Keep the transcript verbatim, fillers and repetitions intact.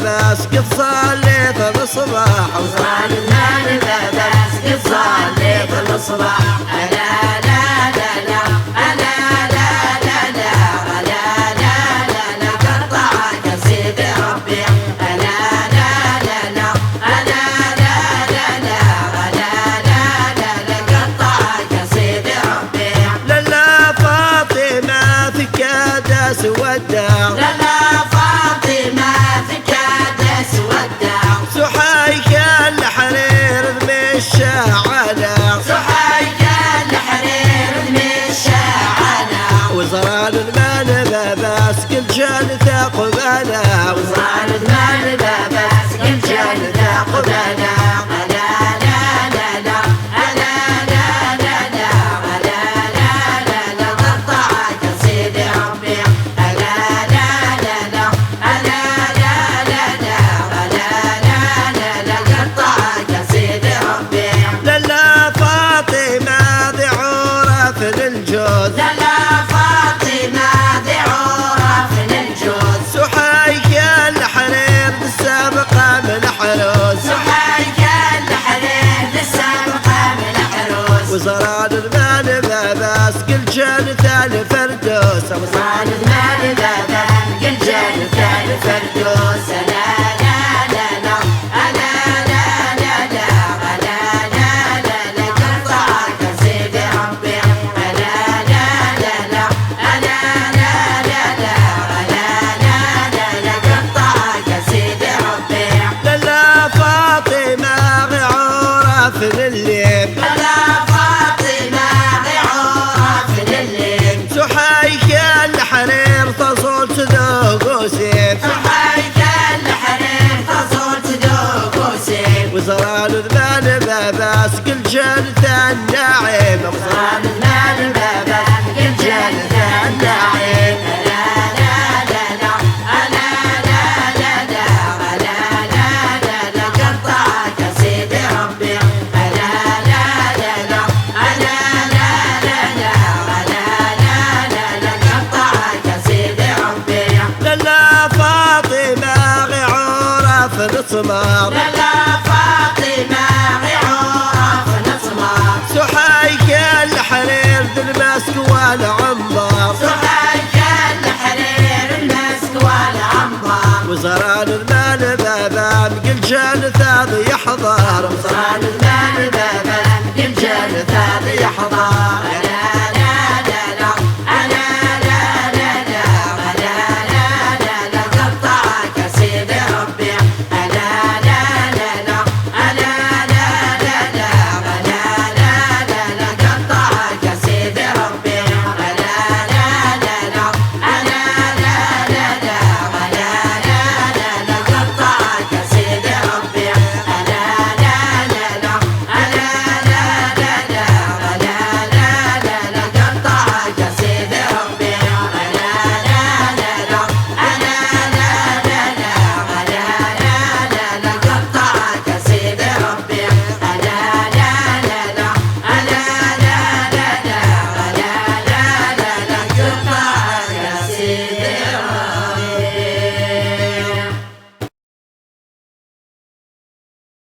baba-s qed ṣalliḍ leṣbaḥ. Weẓra lmal baba-s qed ṣalliḍ leṣbaḥ. Ala la la la, ala la la la, ala la la la, qeṭṭeɛ-k a Sidi Ṛebbi. Ala la la la, ala la la la, ala la la la, qeṭṭeɛ-k a Sidi Ṛebbi. Lalla Faṭima tekka-d aswadda. Lalla Faṭima tekka-d aswadda. Suḥayka n leḥrir d mi ccaɛala. Suḥayka n leḥrir d mi ccaɛala. Weẓra lmal baba-s deg lǧennet aqbala. Weẓra lmal baba-s deg lǧennet aqbala. Ala la la la, ala la la la, ala la la la, qeṭṭeɛ-k a Sidi Ṛebbi. Ala la la la, ala la la la, ala la la la, qeṭṭeɛ-k a Sidi Ṛebbi. Lalla Faṭima d iɛurafen n lǧuz. Lalla Faṭima d iɛurafen n lǧuz. Suḥayka n leḥrir d ssabqa m leḥruz. Suḥayka n leḥrir d ssabqa m leḥruz. Weẓra lmal baba-s deg lǧennet lferdus. Weẓra lmal baba-s deg lǧennet lferdus. Ala la la la, ala la la la, ala la la la, qeṭṭeɛ-k a Sidi Ṛebbi. Ala la la la, ala la la la, ala la la la, qeṭṭeɛ-k a Sidi Ṛebbi. Lalla Faṭima ɣ iɛurafen n llim. Lalla Faṭima ɣ iɛurafen n llim. Suḥayka n leḥrir taẓult d ugusim. Suḥayka n leḥrir taẓult d ugusim. Weẓra lmal baba-s deg lǧennet n nnaɛim. Weẓra lmal baba-s deg lǧennet n nnaɛim. Ala la la la, ala la la la, ala la la la, qeṭṭeɛ-k a Sidi Ṛebbi. Ala la la la, ala la la la, ala la la la, qeṭṭeɛ-k a Sidi Ṛebbi. Lalla Faṭima ɣ iɛurafen n ttmer. Lalla